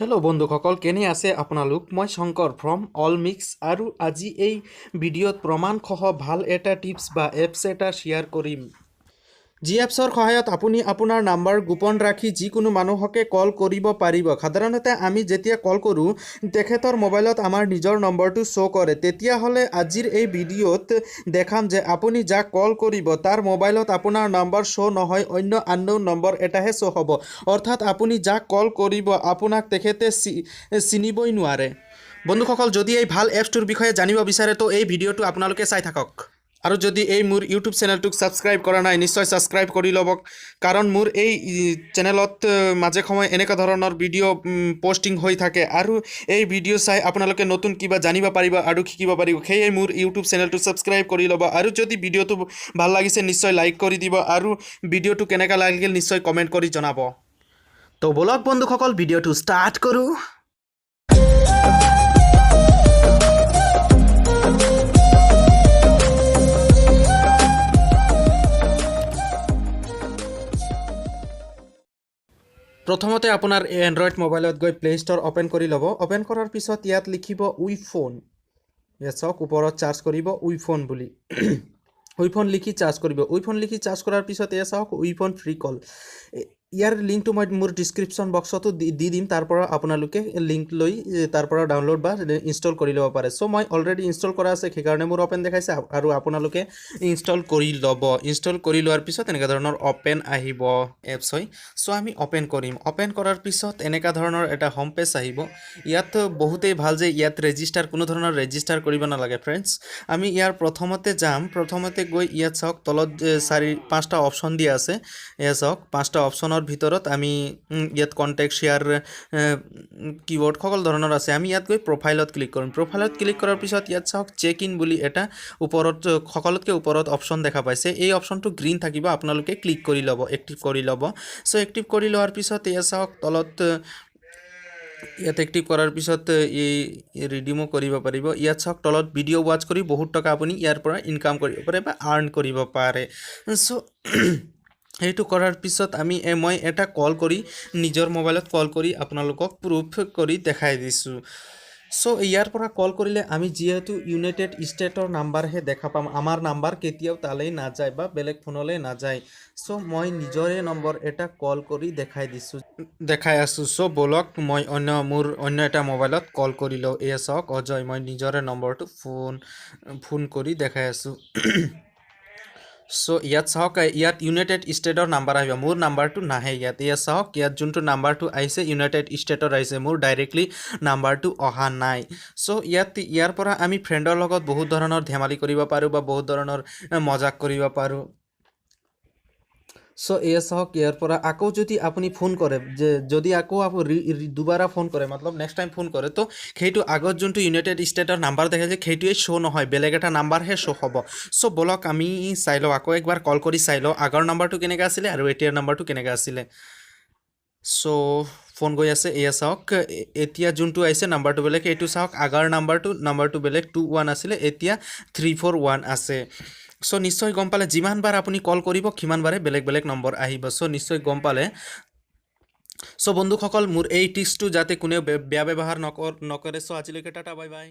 Hello' বন্ধুসকল, কেনে আছে আপোনালোক? মই শংকৰ ফ্ৰম অল মিক্স আৰু আজি এই ভিডিঅ'ত প্ৰমাণসহ ভাল এটা টিপছ বা এপছ এটা শ্বেয়াৰ কৰিম, যি এপছৰ সহায়ত আপুনি আপোনাৰ নাম্বাৰ গোপন ৰাখি যিকোনো মানুহকে কল কৰিব পাৰিব। সাধাৰণতে আমি যেতিয়া কল কৰোঁ, তেখেতৰ মোবাইলত আমাৰ নিজৰ নম্বৰটো শ্ব' কৰে। তেতিয়াহ'লে আজিৰ এই ভিডিঅ'ত দেখাম যে আপুনি যাক কল কৰিব, তাৰ মোবাইলত আপোনাৰ নাম্বাৰ শ্ব' নহয়, অন্য আননোন নম্বৰ এটাহে শ্ব' হ'ব। অৰ্থাৎ আপুনি যাক কল কৰিব, আপোনাক তেখেতে চিনিবই নোৱাৰে। বন্ধুসকল, যদি এই ভাল এপছটোৰ বিষয়ে জানিব বিচাৰে, তো এই ভিডিঅ'টো আপোনালোকে চাই থাকক। আৰু যদি এই মোৰ ইউটিউব চেনেলটোক ছাবস্ক্ৰাইব কৰা নাই, নিশ্চয় ছাবস্ক্ৰাইব কৰি ল'ব, কাৰণ মোৰ এই চেনেলত মাজে সময়ে এনেকুৱা ধৰণৰ ভিডিঅ' পষ্টিং হৈ থাকে আৰু এই ভিডিঅ' চাই আপোনালোকে নতুন কিবা জানিব পাৰিব আৰু শিকিব পাৰিব। সেয়ে মোৰ ইউটিউব চেনেলটো ছাবস্ক্ৰাইব কৰি ল'ব আৰু যদি ভিডিঅ'টো ভাল লাগিছে, নিশ্চয় লাইক কৰি দিব আৰু ভিডিঅ'টো কেনেকুৱা লাগিল নিশ্চয় কমেণ্ট কৰি জনাব। তো ব'লক বন্ধুসকল, ভিডিঅ'টো ষ্টাৰ্ট কৰোঁ। প্ৰথমতে আপোনাৰ এণ্ড্ৰইড মোবাইলত গৈ প্লে' ষ্ট'ৰ অ'পেন কৰি ল'ব। অ'পেন কৰাৰ পিছত ইয়াত লিখিব উই ফোন। ইয়াত চাওক, ওপৰত চাৰ্চ কৰিব উই ফোন বুলি। উই ফোন লিখি চাৰ্চ কৰিব। উই ফোন লিখি চাৰ্চ কৰাৰ পিছত এয়া চাওক, উই ফোন ফ্ৰী কল। ইয়াৰ লিংকটো মই মোৰ ডিছক্ৰিপশ্যন বক্সতো দি দি দিম। তাৰ পৰা আপোনালোকে লিংক লৈ তাৰ পৰা ডাউনলোড বা ইনষ্টল কৰি ল'ব পাৰে। চ' মই অলৰেডি ইনষ্টল কৰা আছে, সেইকাৰণে মোৰ অ'পেন দেখাইছে আৰু আপোনালোকে ইনষ্টল কৰি ল'ব। ইনষ্টল কৰি লোৱাৰ পিছত এনেকুৱা ধৰণৰ অ'পেন আহিব এপছ হয়। চ' আমি অ'পেন কৰিম। অ'পেন কৰাৰ পিছত এনেকুৱা ধৰণৰ এটা হোম পেজ আহিব। ইয়াত বহুতেই ভাল যে ইয়াত কোনো ধৰণৰ ৰেজিষ্টাৰ কৰিব নালাগে। ফ্ৰেণ্ডছ, আমি ইয়াৰ প্ৰথমতে যাম। প্ৰথমতে গৈ ইয়াত চাওক, তলত যে চাৰি পাঁচটা অপশ্যন দিয়া আছে। এয়া চাওক, পাঁচটা অপশ্যনৰ ভিতৰত আমি ইয়াত কণ্টেক্ট, শ্বেয়াৰ, কিবৰ্ড সকলো ধৰণৰ আছে। আমি ইয়াত গৈ প্ৰফাইলত ক্লিক কৰিম। প্ৰফাইলত ক্লিক কৰাৰ পিছত ইয়াত চাওক, চেক ইন বুলি এটা ওপৰত, সকলোতকৈ ওপৰত অপশ্যন দেখা পাইছে। এই অপশ্যনটো গ্ৰীণ থাকিব, আপোনালোকে ক্লিক কৰি ল'ব, এক্টিভ কৰি ল'ব। চ' এক্টিভ কৰি লোৱাৰ পিছত এয়া চাওক, তলত ইয়াত এক্টিভ কৰাৰ পিছত এই ৰিডিমো কৰিব পাৰিব। ইয়াত চাওক, তলত ভিডিঅ' ৱাচ কৰি বহুত টকা আপুনি ইয়াৰ পৰা ইনকাম কৰিব পাৰে বা আৰ্ণ কৰিব পাৰে। চ' সেইটো কৰাৰ পিছত আমি মই এটা কল কৰি, নিজৰ মোবাইলত কল কৰি আপোনালোকক প্ৰুফ কৰি দেখাই দিছোঁ। চ' ইয়াৰ পৰা কল কৰিলে আমি যিহেতু ইউনাইটেড ষ্টেটৰ নাম্বাৰহে দেখা পাম, আমাৰ নাম্বাৰ কেতিয়াও তালৈ নাযায় বা বেলেগ ফোনলৈ নাযায়। চ' মই নিজৰে নম্বৰ এটা কল কৰি দেখাই দিছোঁ, দেখাই আছোঁ। চ' ব'লক, মই মোৰ অন্য এটা মোবাইলত কল কৰি লওঁ। এয়া চাওক, অজয়, মই নিজৰে নম্বৰটো ফোন ফোন কৰি দেখাই আছোঁ। চ' ইয়াত চাওক, ইয়াত ইউনাইটেড ষ্টেটৰ নাম্বাৰ আহিব, মোৰ নাম্বাৰটো নাহে ইয়াত। এয়া চাওক, ইয়াত যোনটো নাম্বাৰটো আহিছে, ইউনাইটেড ষ্টেটৰ আহিছে, মোৰ ডাইৰেক্টলি নাম্বাৰটো অহা নাই। চ' ইয়াৰ পৰা আমি ফ্ৰেণ্ডৰ লগত বহুত ধৰণৰ ধেমালি কৰিব পাৰোঁ বা বহুত ধৰণৰ মজাক কৰিব পাৰোঁ। চ' এয়া চাওক, ইয়াৰ পৰা আকৌ যদি আপুনি ফোন কৰে, যে যদি আকৌ আপুনি দুবাৰা ফোন কৰে, মতলব নেক্সট টাইম ফোন কৰে, তো সেইটো আগত যোনটো ইউনাইটেড ষ্টেটৰ নাম্বাৰ দেখাইছে, সেইটোৱে শ্ব' নহয়, বেলেগ এটা নাম্বাৰহে শ্ব' হ'ব। চ' ব'লক, আমি চাই লওঁ, আকৌ একবাৰ কল কৰি চাই লওঁ, আগৰ নাম্বাৰটো কেনেকৈ আছিলে আৰু এতিয়াৰ নাম্বাৰটো কেনেকৈ আছিলে। চ' ফোন গৈ আছে। এয়া চাওক, এতিয়া যোনটো আহিছে, নাম্বাৰটো বেলেগ। এইটো চাওক, আগৰ নাম্বাৰটো বেলেগ, 21 আছিলে, এতিয়া 341 আছে। চ' নিশ্চয় গম পালে, যিমানবাৰ আপুনি কল কৰিব, সিমানবাৰে বেলেগ বেলেগ নম্বৰ আহিব। চ' নিশ্চয় গম পালে। চ' বন্ধুসকল, মোৰ এই টিপছটো যাতে কোনেও বেয়া ব্যৱহাৰ নকৰে। চ' আজিলৈকে টাটা, বাই বাই।